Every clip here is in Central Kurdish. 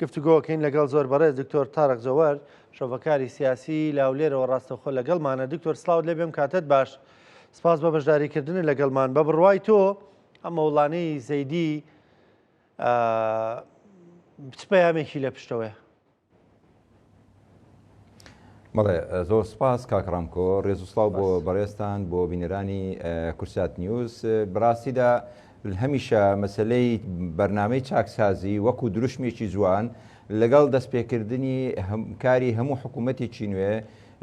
گفتوگۆکەین لەگەڵ زۆر بەڕێز دکتۆر تارق جەوەر شرۆڤەکاری سیاسی لە هەولێرەوە ڕاستەوخۆ لەگەڵمانە. دکتۆر سڵاوت لێ بێم کاتت باش. سپاس بۆ بەشداریکردنت لەگەڵمان. بە بڕوای تۆ ئەم مەوڵانەی زەیدی چ پەیامێکی لە پشتەوەیە؟ بەڵێ زۆر سپاس کاک ڕامکۆ ڕێز و سڵاو بۆ بەڕێزتان بۆ بینەرانی کورسات نیوز بەڕاستیدا هەمیشە مەسلەی بەرنامەی چاکسازی وەکو دروشمێکی جوان لەگەڵ دەستپێکردنی کاری هەموو حکوومەتێکی نوێ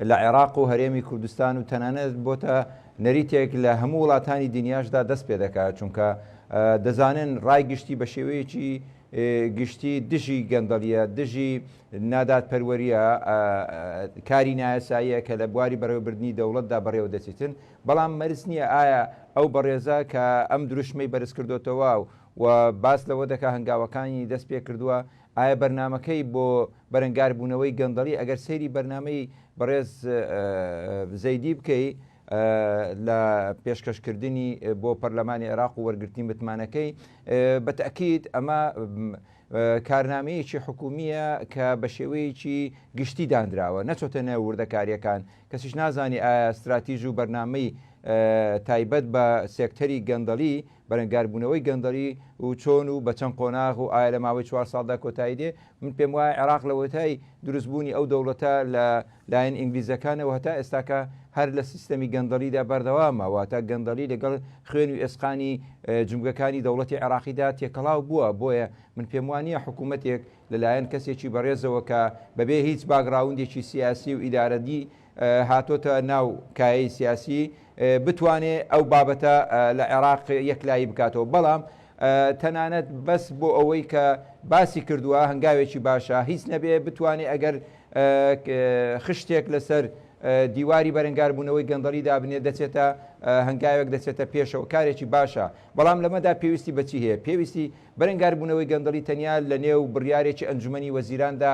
لە عێراق و هەرێمی کوردستان و تەنانەت بۆتە نەریتێک لە هەموو وڵاتانی دنیاشدا دەست پێ دەکات چونکە دەزانن ڕای گشتی بە شێوەیەکی گشتی دژی گەندەڵیە، دژی نادادپەروەریە، کاری نایاساییە کە لە بواری بەڕێوەبردنی دەوڵەتدا بەڕێوە دەچیتن، بەڵام مەرج نییە ئایا ئەو بەڕێزە کە ئەم دروشمەی بەرزکردۆتەوە و باس لەوە دەکا هەنگاوەکانی دەست پێکردووە، ئایا بەرنامەکەی بۆ بەرەنگاربوونەوەی گەندەڵی ئەگەر سەیری بەرنامەی بەڕێز زەیدی بکەی لە پێشکەشکردنی بۆ پەرلەمانی عێراق و وەرگرتنی متمانەکەی بە تەئکید ئەمە کارنامەیەکی حکومییە کە بە شێوەیەکی گشتی دانراوە نەچۆتە نێو وردەکارییەکان کەسیش نازانی ئایا ستراتیژ و بەرنامەی تایبەت بە سێکتەری گەندەڵی بەرەنگاربوونەوەی گەندەڵی و چۆن و بە چەند قۆناغ و ئایا لە ماوەی چوار ساڵدا کۆتایی دێ من پێم وایە عێراق لەوەتای دروستبوونی ئەو دەوڵەتە لە لایەن ئینگلیزەکانەوە هەتا ئێستاکە هەر لە سیستەمی گەندەڵیدا بەردەوامە، واتە گەندەڵی لەگەڵ خوێن و ئێسقانی جومگەکانی دەوڵەتی عێراقیدا تێکەڵاو بووە، بۆیە من پێم وا نییە حکوومەتێک لەلایەن کەسێکی بەڕێزەوە کە بەبێ هیچ باکگراوندێکی سیاسی و ئیدارەدی هاتۆتە ناو کایەی سیاسی بتوانێ ئەو بابەتە لە عێراق یەکلایی بکاتەوە، بەڵام تەنانەت بەس بۆ ئەوەی کە باسی کردووە هەنگاوێکی باشە، هیچ نەبێ بتوانێ ئەگەر خشتێک لەسەر دیواری بەرەنگاربوونەوەی گەندەڵی دابنێت دەچێتە هەنگاوێک دەچێتە پێشەوە کارێکی باشە بەڵام لەمەدا پێویستی بەچی هەیە پێویستی بەرەنگاربوونەوەی گەندەڵی تەنیا لە نێو بڕیارێکی ئەنجومەنی وەزیراندا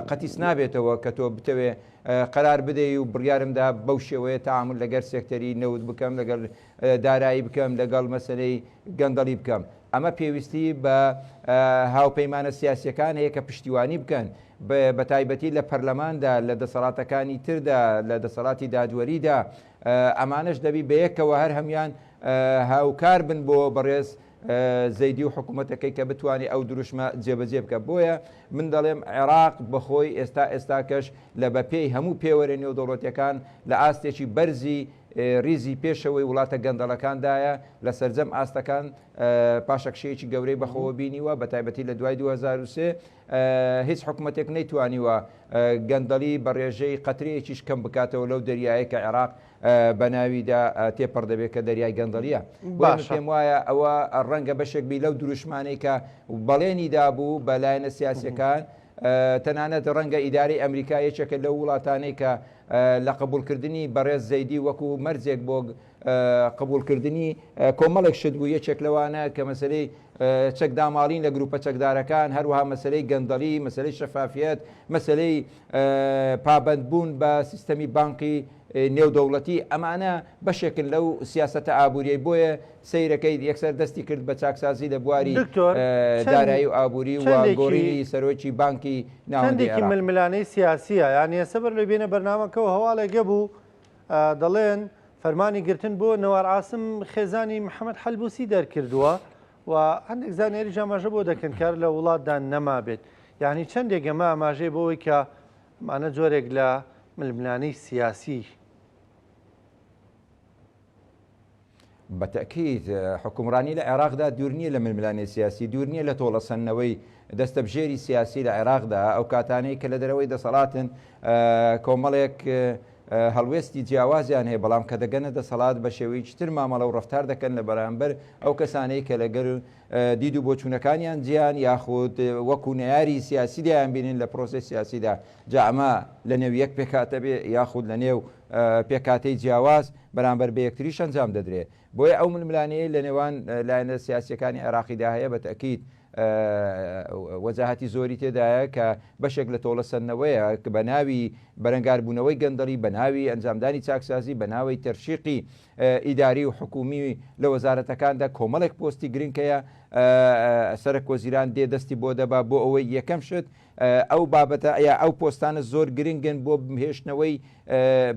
قەتیس نابێتەوە کە تۆ بتەوێ قەرار بدەی و بڕیارمدا بەو شێوەیە تەعامول لەگەر سێکتەری نەوت بکەم لەگەر دارایی بکەم لەگەڵ مەسەلەی گەندەڵی بکەم ئەمە پێویستی بە هاوپەیمانە سیاسیەکان هەیە کە پشتیوانی بکەن بە تایبەتی لە پەرلەماندا لە دەسەڵاتەکانی تردا لە دەسەڵاتی دادوەریدا ئەمانەش دەبی بەیەکەوە هەر هەموان هاوکار بن بۆ بەڕێز زەیدی و حکوومەتەکەی کە بتوانێت ئەو دروشمە جێبەجێ بکە بۆیە من دەڵێم عێراق بەخۆی ئێستا ئێستاکەش لە بەپێی هەموو پێوەرە نێودەوڵەتیەکان لە ئاستێکی بەرزی ریزی پێشەوەی وڵاتە گەندەڵەکاندایە لە سەرجەم ئاستەکان پاشەکشەیەکی گەورەی بەخۆوە بینیوە بەتایبەتی لە دوای 2003 هیچ حکومەتێک نەیتوانیوە گەندەڵی بە ڕێژەی قەترەیەکیش کەم بکاتەوە لەو دەریایە کە عێراق بە ناویدا تێپەڕ دەبێت کە دەریای گەندەڵیە باشە پێم وایە ئەوە ڕەنگە بەشێک بی لەو دروشمانەی کە بەڵێنی دابوو بە لایەنە سیاسەکان تەنانەت ڕەنگە ئیدارەی ئەمریکا یەکێکە لەو وڵاتانەی کە لە قبوڵکردنی بەڕێز زەیدی وەکو مەرجێک بۆ قبوڵکردنی کۆمەڵێک شت بوو، یەکێک لەوانە کە مەسەلەی چەکداماڵین لە گروپە چەکدارەکان، هەروەها مەسەلەی گەندەڵی، مەسەلەی شەفافیەت، مەسەلەی پابەندبوون بە سیستەمی بانقی نێودەوڵەتی، ئەمانە بەشێکن لەو سیاسەتە ئابووریەی، بۆیە سەیرەکەی یەکسەر دەستی کرد بە چاکسازی لە بواری دکتۆر دارایی و ئابووری و گۆڕینی سەرۆکی بانکی ناوەندی چەندێکی عێراق. ململانێی سیاسییە یانی ئێستا بەر لەوەی بێنە بەرنامەکەوە هەواڵێک هەبوو دەڵێن فەرمانی گرتن بۆ نەوار عاسم خێزانی محەممەد حەلبوسی دەرکردووە و هەندێک زانیاریش ئاماژە بۆ دەکەن کار لە وڵاتدا نەمابێت یعنی چەندێک ئەمە ئاماژەیە بۆ ئەوەی کە ئەمانە جۆرێک لە ململانێی سیاسی بە تەئکید حوکمڕانی لە عێراقدا دوور نییە لە ململانێی سیاسی، دوور نییە لە تۆڵەسەندنەوەی دەستەبژێری سیاسی لە عێراقدا، ئەو کاتانەی کە لە دەرەوەی دەسەڵاتن کۆمەڵێک هەڵوێستی جیاوازیان هەیە، بەڵام کە دەگەنە دەسەڵات بە شێوەیەکی تر مامەڵە و ڕەفتار دەکەن لە بەرامبەر ئەو کەسانەی کە لەگەر دید و بۆچوونەکانیان جیان یاخود وەکو نەیاری سیاسی دەیانبینن لە پرۆسەی سیاسیدا، جا ئەمە لە نێو یەک پێکهاتە بێ یاخود لە نێو پێکهاتەی جیاواز بەرامبەر بە یەکتریش ئەنجام دەدرێ. بۆیە ئەو ململانێیەی لە نێوان لایەنە سیاسییەکانی عێراقیدا هەیە بە تەئکید وەجاهەتی زۆری تێدایە کە بەشێک لە تۆڵەسەندنەوەیە بە ناوی بەرەنگاربوونەوەی گەندەڵی، بە ناوی ئەنجامدانی چاکسازی، بە ناوی تەرشیقی ئیداری و حکوومی لە وەزارەتەکاندا کۆمەڵێک پۆستی گرنگ هەیە. سەرەک وەزیران دێ دەستی بۆ دەبا بۆ ئەوەی یەکەم شت ئەو بابەتە یا ئەو پۆستانە زۆر گرنگن بۆ هێشتنەوەی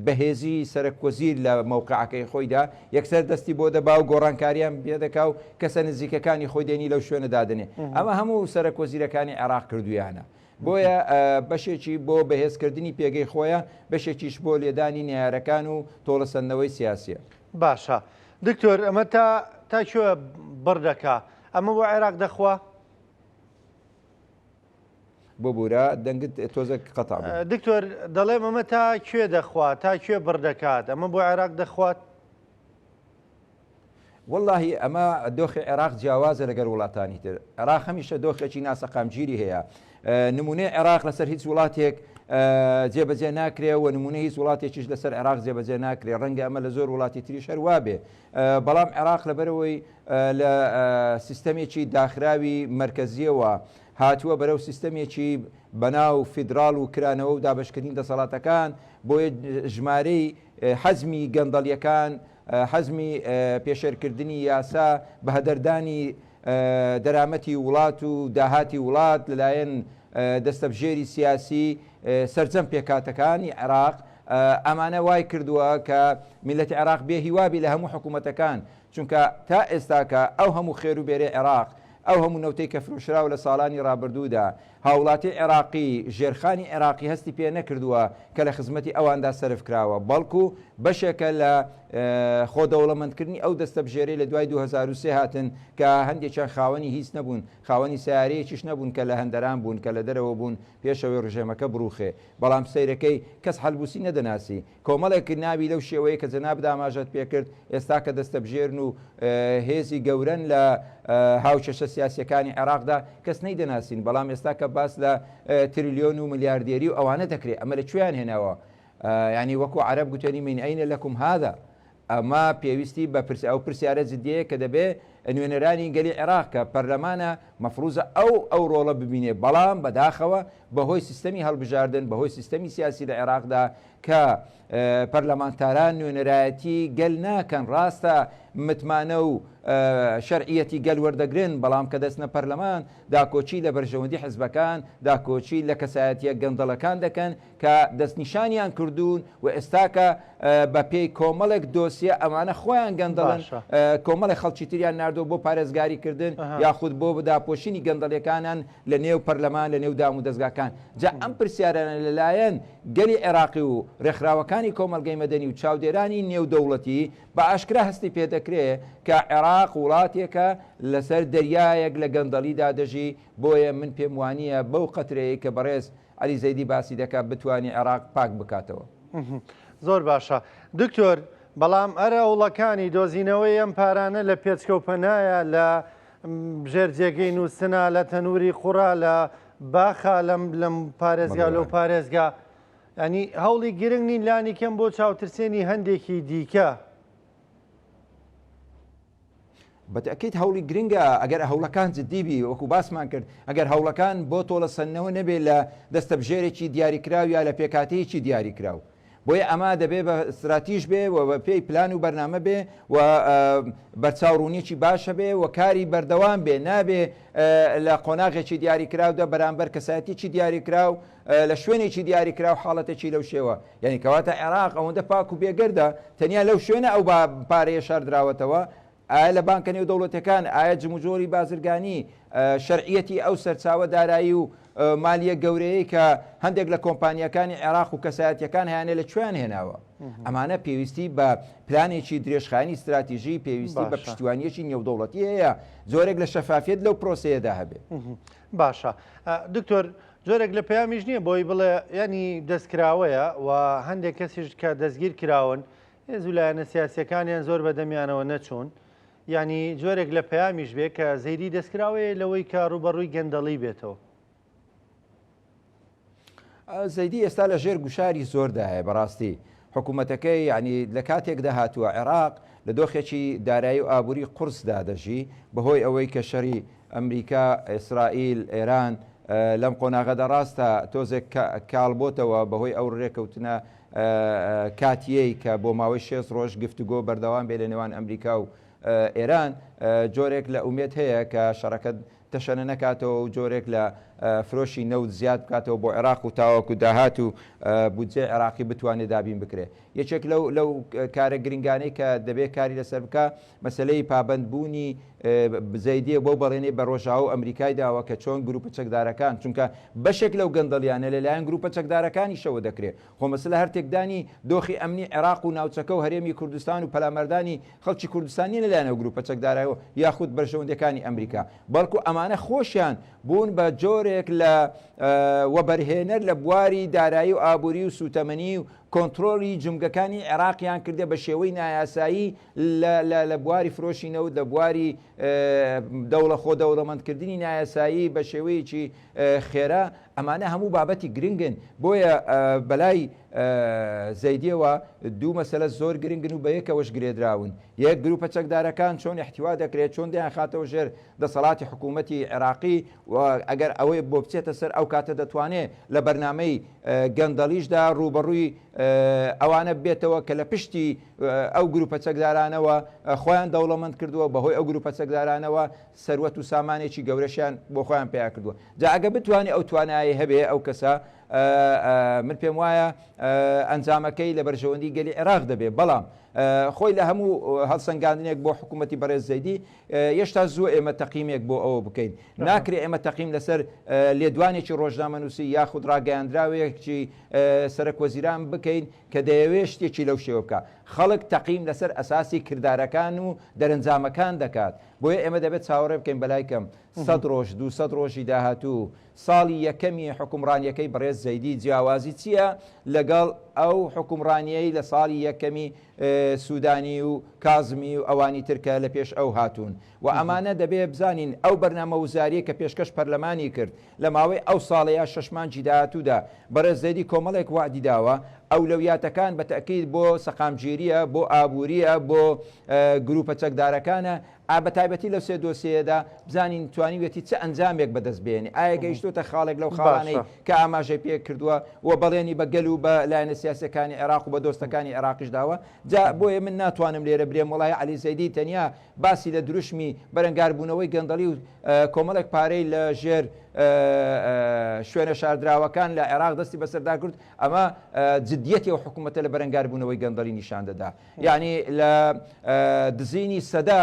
بەهێزی سەرەک وەزیر لە مەوقعەکەی خۆیدا یەکسەر دەستی بۆ دەبا و گۆڕانکاریان پێ دەکا و کەسە نزیکەکانی خۆی دێنی لەو شوێنە دادەنێ ئەمە هەموو سەرەک وەزیرەکانی عێراق کردویانە بۆیە بەشێکی بۆ بەهێزکردنی پێگەی خۆیە بەشێکیش بۆ لێدانی نەیارەکان و تۆڵەسەندنەوەی سیاسیە. باشە دکتۆر ئەمە تا تا کوێ بڕ دەکا؟ ئەمە بۆ عێراق دەخوا؟ ببورە دەنگت تۆزێک قەتع بوو. دکتۆر دەڵێم ئەمە تا کوێ دەخوا تا کوێ بڕ دەکات ئەمە بۆ عێراق دەخوات؟ وەڵاهی ئەمە دۆخی عێراق جیاوازە لەگەر وڵاتانی تر عێراق هەمیشە دۆخێکی ناسەقامگیری هەیە نمونەی عێراق لەسەر هیچ وڵاتێک جێبەجێ ناکرێ و نمونە هیچ وڵاتێکیش لەسەر عێراق جێبەجێ ناکرێ ڕەنگە ئەمە لە زۆر وڵاتی تریش هەر وابێ بەڵام عێراق لەبەرەوەی لە سیستەمێکی داخراوی مەرکەزیەوە هاتووە بەرەو سیستەمێکی بەناو فیدراڵ و کرانەوە و دابەشکردنی دەسەڵاتەکان، بۆیە ژمارەی حەجمی گەندەڵیەکان، حەجمی پێشێلکردنی یاسا، بەهەدەردانی دەرامەتی وڵات و داهاتی وڵات لەلایەن دەستەبژێری سیاسی سەرجەم پێکهاتەکانی عێراق، ئەمانە وای کردووە کە میللەتی عێراق بێ هیوا بی لە هەموو حکوومەتەکان، چونکە تا ئێستاکە ئەو هەموو خێر و بێرەی عێراق، ئەو هەموو نەوتەی کە فرۆشراوە لە ساڵانی ڕابردوودا، هاوڵاتی عێراقی، ژێرخانی عێراقی هەستی پێ نەکردووە کە لە خزمەتی ئەواندا سەرف کراوە، بەڵکو بەشێکە لە خۆ دەوڵەمەندکردنی ئەو دەستەبژێرەی لە دوای 2003 هاتن کە هەندێکیان خاوەنی هیچ نەبوون، خاوەنی سەیارەیەکیش نەبوون کە لە هەندەران بوون، کە لە دەرەوە بوون پێش ئەوەی ڕژێمەکە بڕوخێ. بەڵام سەیرەکەی کەس حەلبوسی نەدەناسی. کۆمەڵێک ناوی لەو شێوەیە کە جەنابت ئاماژەت پێکرد ئێستا کە دەستەبژێرن و هێزی گەورەن لە هاوکێشە سیاسیەکانی عێراقدا کەس نەیدەناسین، بەڵام ئێستا کە باس لە تریلیۆن و ملیاردێری و ئەوانە دەکرێت ئەمە لە کوێیان هێناوە؟ یانی وەکو عەرەب گوتەنی من ئەینە لەکم هذا ئەمە پێویستی بە پرس ئەو پرسیارە جدیەیە کە دەبێ نوێنەرانی گەلی عێراق کە پەرلەمانە مەفروزە ئەو ئەو ڕۆڵە ببینێ بەڵام بەداخەوە بەهۆی سیستەمی هەڵبژاردن بەهۆی سیستەمی سیاسی لە عێراقدا کە پەرلەمانتاران نوێنەرایەتی گەل ناکەن ڕاستە متمانە و شەرعیەتی گەل وەردەگرن بەڵام کە دەچنە پەرلەمان داکۆکی لە بەرژەوەندی حزبەکان داکۆکی لە کەسایەتیە گەندەڵەکان دەکەن کە دەستنیشانیان کردوون و ئێستاکە بە پێی کۆمەڵێک دۆسیە ئەمانە خۆیان گەندەڵن کۆمەڵێک خەڵکی تریان ناردووە بۆ پارێزگاری کردن یاخود بۆ داپۆشینی گەندەڵیەکانیان لە نێو پەرلەمان لە نێو دام و دەزگاکان جا ئەم پرسیارانە لەلایەن گەلی عێراقی و ڕێکخراوەکانی کۆمەڵگەی مەدەنی و چاودێرانی نێودەوڵەتی بە ئاشکرا هەستی پێدەکرێ کە عێراق وڵاتێکە لەسەر دەریایەک لە گەندەڵیدا دەژی بۆیە من پێم وانییە بەو قەترەیەی کە بەڕێز عەلی زەیدی باسی دەکات بتوانی عێراق پاک بکاتەوە. زۆر باشە دکتۆر، بەڵام ئەرە هەوڵەکانی دۆزینەوەی ئەم پارانە لە پێچکە و پەنایە لە ژێر جێگەی نووستنا لە تەنووری قوڕا لە باخا لەم لەم پارێزگا لەو پارێزگا ینی هەوڵی گرنگ نین لانی کەم بۆ چاوترسێنی هەندێکی دیکە. بە تەئکید هەوڵی گرنگە ئەگەر هەوڵەکان جدی بی وەکو باسمان کرد ئەگەر هەوڵەکان بۆ تۆڵەسەندنەوە نەبێ لە دەستەبژێرێکی دیاریکراو یا لە پێکهاتەیەکی دیاریکراو بۆیە ئەمە دەبێ بە ستراتیژ بێ و بە پێی پلان و بەرنامە بێ و بەرچاو ڕوونیەکی باش هەبێ و کاری بەردەوام بێ نابێ لە قۆناغێکی دیاریکراودا بەرامبەر کەسایەتیی دیاریکراو لە شوێنێکی دیاریکراو حاڵەتێکی لەو شێوە یانی کەواتە عێراق ئەوەندە پاک و بێگەردە تەنیا لەو شوێنە ئەو پارەیە شاردراوەتەوە ئایا لە بانکە نێودەوڵەتیەکان ئایا جموجۆڵی بازرگانی شەرعیەتی ئەو سەرچاوە دارایی و مالیە گەورەیەی کە هەندێک لە کۆمپانیاکانی عێراق و کەسایەتیەکان هەیانە لە کوێیان هێناوە ئەمانە پێویستی بە پلانێکی درێژخایەنی ستراتیژی پێویستی بە پشتیوانیەکی نێودەوڵەتی هەیە جۆرێک لە شەفافیەت لەو پرۆسەیەدا هەبێ. باشە دکتۆر جۆرێک لە پەیامیش نییە بۆی بڵێ ینی دەستکراوەیە و هەندێک کەسیش کە دەستگیر کراون هێز و لایەنە سیاسیەکانیان زۆر بە دەمیانەوە نەچوون یانی جۆرێک لە پەیامیش بێ کە زەیدی دەستکراوەیە لەوەی کە ڕووبەڕووی گەندەڵی بێتەوە. زەیدی ئێستا لە ژێر گوشاری زۆردایە بەڕاستی حکوومەتەکەی یعنی لە کاتێکدا هاتووە عێراق لە دۆخێکی دارایی و ئابووری قورسدا دەژی بەهۆی ئەوەی کە شەری ئەمریکا، ئیسرائیل، ئێران لەم قۆناغەدا ڕاستە تۆزێک کاڵ بۆتەوە بەهۆی ئەو ڕێکەوتنە کاتیەی کە بۆ ماوەی شێست ڕۆژ گفتوگۆ بەردەوام بێ لە نێوان ئەمریکا و. ئێران جۆرێک لە ئومێد هەیە کە شەڕەکە تەشەنە نەکاتەوە و جۆرێک لە فرۆشی نەوت زیاد بکاتەوە بۆ عێراق و تاوەکو داهات و بودجەی عێراقی بتوانێت دابین بکرێت. یەکێک لەو لەو کارە گرنگانەی کە دەبێت کاری لەسەر بکا مەسەلەی پابەندبوونی زەیدیە بەو بەڵێنەی بە ڕۆژاوا و ئەمریکای داوە کە چۆن گروپە چەکدارەکان چونکە بەشێک لەو گەندەڵیانە لەلایەن گروپە چەکدارەکانیشەوە دەکرێت خۆ مەسەلە هەر تێکدانی دۆخی ئەمنی عێراق و ناوچەکە و هەرێمی کوردستان و پەلاماردانی خەڵکی کوردستان نیە لەلایەن ئەو گروپە چەکدارەوە یاخود بەرژەوەندیەکانی ئەمریکا بەڵکو ئەمانە خۆشیان بوون بە جۆرێک لە وەبەرهێنەر لە بواری دارایی و ئابووری و سوتەمەنی و کۆنترۆڵی جومگەکانی عێراقیان کردە بە شێوەی نایاسایی لە بواری فرۆشی نەوت لە بواری دەوڵە خۆ دەوڵەمەندکردنی نایاسایی بە شێوەیەکی خێرا ئەمانە هەموو بابەتی گرنگن، بۆیە بەلای زەیدیەوە دوو مەسەلە زۆر گرنگن و بەیەکەوەش گرێدراون، یەک گروپە چەکدارەکان چۆن ئیحتیوا دەکرێت، چۆن دەیانخاتەوە ژێر دەسەڵاتی حکوومەتی عێراقی و ئەگەر ئەوەی بۆ بچێتە سەر ئەو کاتە دەتوانێت لە بەرنامەی گەندەڵیشدا ڕووبەڕووی ئەوانە بێتەوە کە لە پشتی ئەو گروپە چەکدارانەوە خۆیان دەوڵەمەند کردووە، بەهۆی ئەو گروپە چەکدارانەوە سەروەت و سامانێکی گەورەشیان بۆ خۆیان پەیا کردووە. جا ئەگەر بتوانێ ئەو توانایەی هەبێ ئەو کەسە من پێم وایە ئەنجامەکەی لە بەرژەوەندی گەلی عێراق دەبێ بەڵام خۆی لە هەموو هەڵسەنگاندنێک بۆ حکوومەتی بەڕێز زەیدی یەشتا زووە ئێمە تەقیمێک بۆ ئەوە بکەین ناکرێ ئێمە تەقیم لەسەر لێدوانێکی ڕۆژنامەنووسی یاخود ڕاگەیاندراوێکی سەرەک وەزیران بکەین کە دەیەوێ شتێکی لەو شێوە بکا خەڵک تەقیم لەسەر ئەساسی کردارەکان و دەرەنجامەکان دەکات بۆیە ئێمە دەبێت چاوەڕێ بکەین بەلای کەم سەد ڕۆژ، 200 ڕۆژی داهاتوو، ساڵی یەکەمی حوکمڕانییەکەی بەڕێز زەیدی جیاوازی چییە لەگەڵ ئەو حوکمڕانییەی لە ساڵی یەکەمی سودانی و کازمی و ئەوانی تر کە لە پێش ئەو هاتوون و ئەمانە دەبێ بزانین ئەو بەرنامە وزارییە کە پێشکەش پەرلەمانی کرد لە ماوەی ئەو ساڵە یا شەش مانگی داهاتوودا بەڕێز زەیدی کۆمەڵێک وەعدی داوە ئەولەویاتەکان بە تەئکید بۆ سەقامگیرییە بۆ ئابوورییە بۆ گروپە چەکدارەکانە ئا بە تایبەتی لەو سێ دۆسیەیەدا بزانین توانیویەتی چ ئەنجامێک بەدەست بێنێ، ئایا گەیشتووەتە خاڵێک لەو خاڵانەی کە ئاماژەی پێ کردووە و بەڵێنی بە گەل و بە لایەنە سیاسییەکانی عێراق و بە دۆستەکانی عێراقیش داوە؟ جا بۆیە من ناتوانم لێرە برێم وەڵاهی عەلی زەیدی تەنیا باسی لە دروشمی بەرەنگاربوونەوەی گەندەڵی و کۆمەڵێک پارەی لە ژێر شوێنە شاردراوەکان لە عێراق دەستی بەسەردا گرت، ئەمە جدیەتی ئەو حکوومەتە لە بەرەنگاربوونەوەی گەندەڵی نیشان دەدا. یەعنی لە دزینی سەدە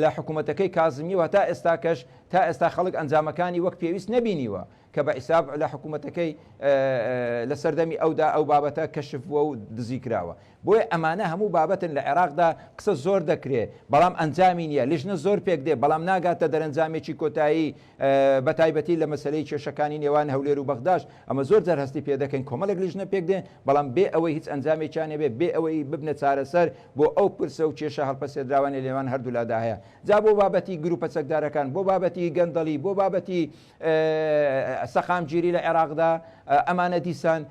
لە حکوومەتەکەی کازمیەوە هەتا ئێستاکەش تا ئێستا خەڵک ئەنجامەکانی وەک پێویست نەبینیوە کە بە حیساب لە حکوومەتەکەی لە سەردەمی ئەودا ئەو بابەتە کەشف بووە و دزی کراوە. بۆیە ئەمانە هەموو بابەتن لە عێراقدا قسە زۆر دەکرێ بەڵام ئەنجامی نییە، لیژنە زۆر پێک دێ بەڵام ناگاتە دەرەنجامێکی کۆتایی بە تایبەتی لە مەسەلەی کێشەکانی نێوان هەولێر و بەغداش ئەمە زۆر جار هەستی پێ دەکەین کۆمەڵێک لیژنە پێک دێن بەڵام بێ ئەوەی هیچ ئەنجامێکیان هەبێ بێ ئەوەی ببنە چارەسەر بۆ ئەو پرسە و کێشە هەڵپەسێردراوانەی لە نێوان هەردوولادا هەیە جا بۆ بابەتی گروپە چەکدارەکان بۆ بابەتی گەندەڵی بۆ بابەتی سەقامگیری لە عێراقدا ئەمانە دیسان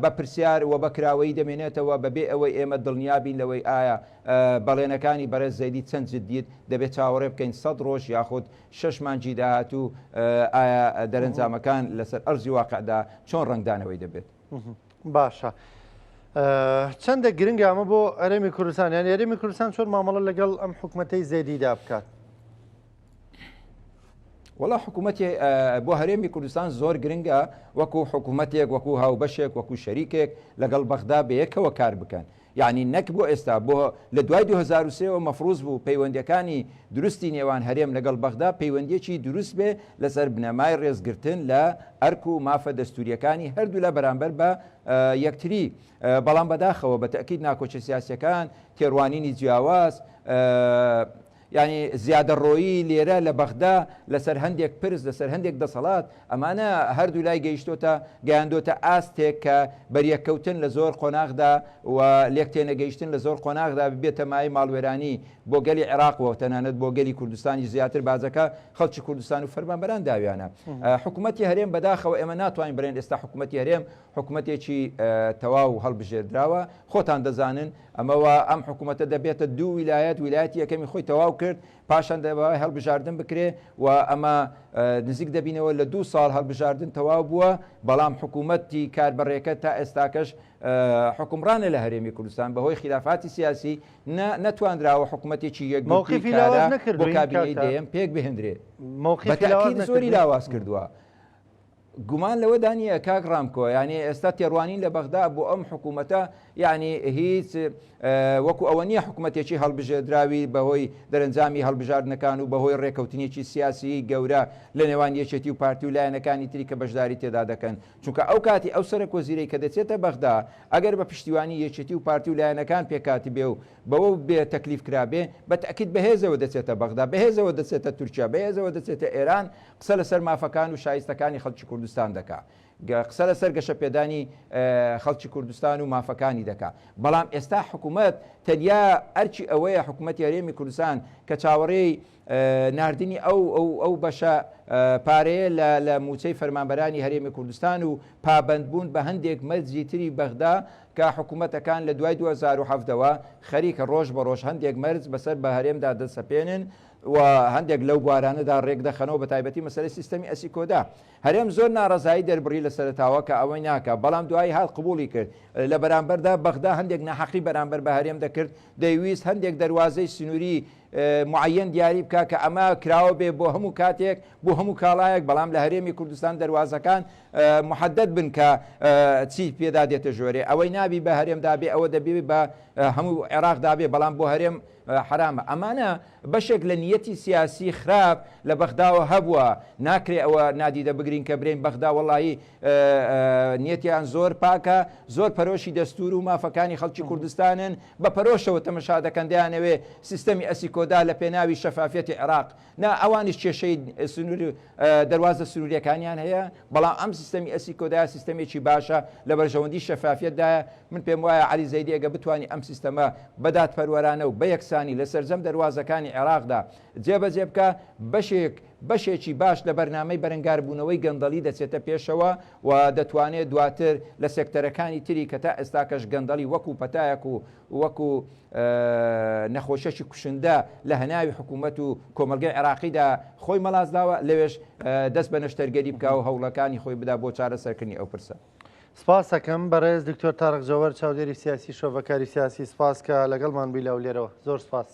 بە پرسیار و بە کراوەیی دەمێنێتەوە بەبێ ئەوەی ئێمە دڵنیا بین لەوەی ئایا بەڵێنەکانی بەڕێز زەیدی چەند جدیت دەبێت چاوەڕێ بکەین 100 ڕۆژ یاخود شەش مانگی داهاتوو ئایا دەرەنجامەکان لەسەر ئەرزی واقعدا چۆن ڕەنگدانەوەی دەبێت؟ باشە چەندە گرنگە ئەمە بۆ هەرێمی کوردستان یان هەرێمی کوردستان چۆن مامەڵە لەگەڵ ئەم حکوومەتەی زێدیدا بکات؟ وەڵا حکوومەتی بۆ هەرێمی کوردستان زۆر گرنگە وەکو حکوومەتێک وەکو هاوبەشێک وەکو شەریکێک لەگەڵ بەغدا بەیەکەوە کار بکەن یانی نەک بۆ ئێستا، بۆ لە دوای 2003 وە مەفروز بوو پەیوەندیەکانی دروستی نێوان هەرێم لەگەڵ بەغدا پەیوەندیەکی دروست بێ لەسەر بنەمای ڕێزگرتن لە ئەرک و مافە دەستوریەکانی هەردوولا بەرامبەر بە یەکتری بەڵام بەداخەوە بە تەئکید ناکۆکیە سیاسیەکان تێڕوانینی جیاواز یانی زیادەڕۆیی لێرە لە بەغدا لەسەر هەندێک پرس، لەسەر هەندێک دەسەڵات، ئەمانە هەردوولای گەیشتۆتە، گەیاندۆتە ئاستێک کە بەریەککەوتن لە زۆر قۆناغدا و لێکتێنەگەیشتن لە زۆر قۆناغدا ببێتە مایەی ماڵوێرانی بۆ گەلی عێراق و تەنانەت بۆ گەلی کوردستانیش زیاتر باجەکە خەڵکی کوردستان و فەرمانبەران داویانە. حکومەتی هەرێم بەداخەوە ئێمە ناتوانین بڵێین ئێستا حکومەتی هەرێم حکومەتێکی تەواو هەڵبژێردراوە، خۆتان دەزانن ئەمە وا ئەم حکوومەتە دەبێتە دوو ویلایەت، ویلایەتی یەکەمی خۆی تەواو کرد، پاشان دەبا هەڵبژاردن بکرێ و ئەمە نزیک دەبینەوە لە دوو ساڵ هەڵبژاردن تەواو بووە، بەڵام حکوومەتی کاربەڕێکە تا ئێستاکەش حوکمڕانە لە هەرێمی کوردستان بەهۆی خیلافاتی سیاسی نە نەتوانراوە حکوومەتێکی یەکگرتووی مەوقیفی لاواز کارا بۆ نەکردووین کاک کابینەی تارق؟ دەیەم پێک بهێندرێ. مەوقیفی بە لاواز تەئکید زۆری نەکردووین؟ لاواز کردووە. گومان لەوەدا نییە کاک ڕامکۆ یانی ئێستا تێڕوانین لە بەغدا بۆ ئەم حکوومەتە یانی هیچ وەکو ئەوە نییە حکوومەتێکی هەڵبژێردراوی بەهۆی دەرەنجامی هەڵبژاردنەکان و بەهۆی ڕێکەوتنێکی سیاسیی گەورە لە نێوان یەکێتی و پارتی و لایەنەکانی تری کە بەشداری تێدا دەکەن چونکە ئەو کاتی ئەو سەرەک وەزیرەی کە دەچێتە بەغدا ئەگەر بە پشتیوانی یەکێتی و پارتی و لایەنەکان پێکهاتبێ و بەوە بێ تەکلیف کرابێ بە تەئکید بەهێزەوە دەچێتە بەغدا بەهێزەوە دەچێتە تورکیا بەهێزەوە دەچێتە ئێران قسە لەسەر مافەکان و شایستەکانی خەڵکی کوردستان دەکا. قسە لەسەر گەشەپێدانی خەڵکی کوردستان و مافەکانی دەکا. بەڵام ئێستا حکوومەت تەنیا ئەرکی ئەوەیە حکوومەتی هەرێمی کوردستان کە چاوەڕێی ناردنی ئەو ئەو ئەو بەشە پارەیە لە لە مووچەی فەرمانبەرانی هەرێمی کوردستان و پابەندبوون بە هەندێک مەرجی تری بەغدا کە حکوومەتەکان لە دوای 2017 وە خەریکە ڕۆژ بە ڕۆژ هەندێک مەرج بەسەر بە هەرێمدا دەسەپێنن و هەندێک لەو بوارانەدا ڕێکدەخەنەوە بەتایبەتی مەسەلەی سیستەمی ئەسیکۆدا. هەرێم زۆر ناڕەزایی دەربڕی لە سەرەتاوە کە ئەوەی ناکا بەڵام دوایی هات قبوڵی کرد. لە بەرامبەردا بەغدا هەندێک ناحەقی بەرامبەر بە هەرێم دەکرد دەیویست هەندێک دەروازەی سنووری معەیەن دیاری بکا کە ئەمە کراوە بێ بۆ هەموو کاتێک بۆ هەموو کاڵایەک بەڵام لە هەرێمی کوردستان دەروازەکان محەدەد بن کە چی پێدا دێتە ژۆرێ ئەوەی نابی بە هەرێمدا بێ ئەوە دەبێ بە هەموو عێراقدا بێ بەڵام بۆ هەرێم حەرامە. ئەمانە بەشێک لە نیەتی سیاسی خراپ لە بەغداوە هەبووە، ناکرێ ئەوە نادیدە بگرین کە برێین بەغدا وەڵاهی نیەتیان زۆر پاکە، زۆر پەرۆشی دەستوور و مافەکانی خەڵکی کوردستانن، بە پەرۆشەوە تەمەشا دەکەن دەیانەوێ سیستەمی ئەسیکۆدا لە پێناوی شەفافیەتی عێراق نا ئەوانیش کێشەی سنوور دەروازە سنووریەکانیان هەیە، بەڵام ئەم سیستەمی ئەسیکۆدایە سیستەمێکی باشە لە بەرژەوەندی شەفافیەتدایە، من پێم وایە عەلی زەیدی ئەگەر بتوانی ئەم سیستەمە بە دادپەروەرانە و بە یەکسانی لە سەرجەم دەروازەکانی عێراقدا جێبەجێ بکا، بەشێک بەشێکی باش لە بەرنامەی بەرەنگاربوونەوەی گەندەڵی دەچێتە پێشەوە و دەتوانێ دواتر لە سێکتەرەکانی تری کە تا ئێستاکەش گەندەڵی وەکوو پەتایەک و وەکوو نەخۆشیەکی کوشندە لە هەناوی حکوومەت و کۆمەڵگەی عێراقیدا خۆی مەڵاس داوە، لەوێش دەست بە نەشتەرگەری بکا و هەوڵەکانی خۆی بدا بۆ چارەسەرکردنی ئەو پرسە. سپاس ئەکەم بەڕێز دکتۆر تارق جەوەر چاودێری سیاسی شرۆڤەکاری سیاسی سپاس کە لەگەڵمان بووی لە هەولێرەوە زۆر سپاس.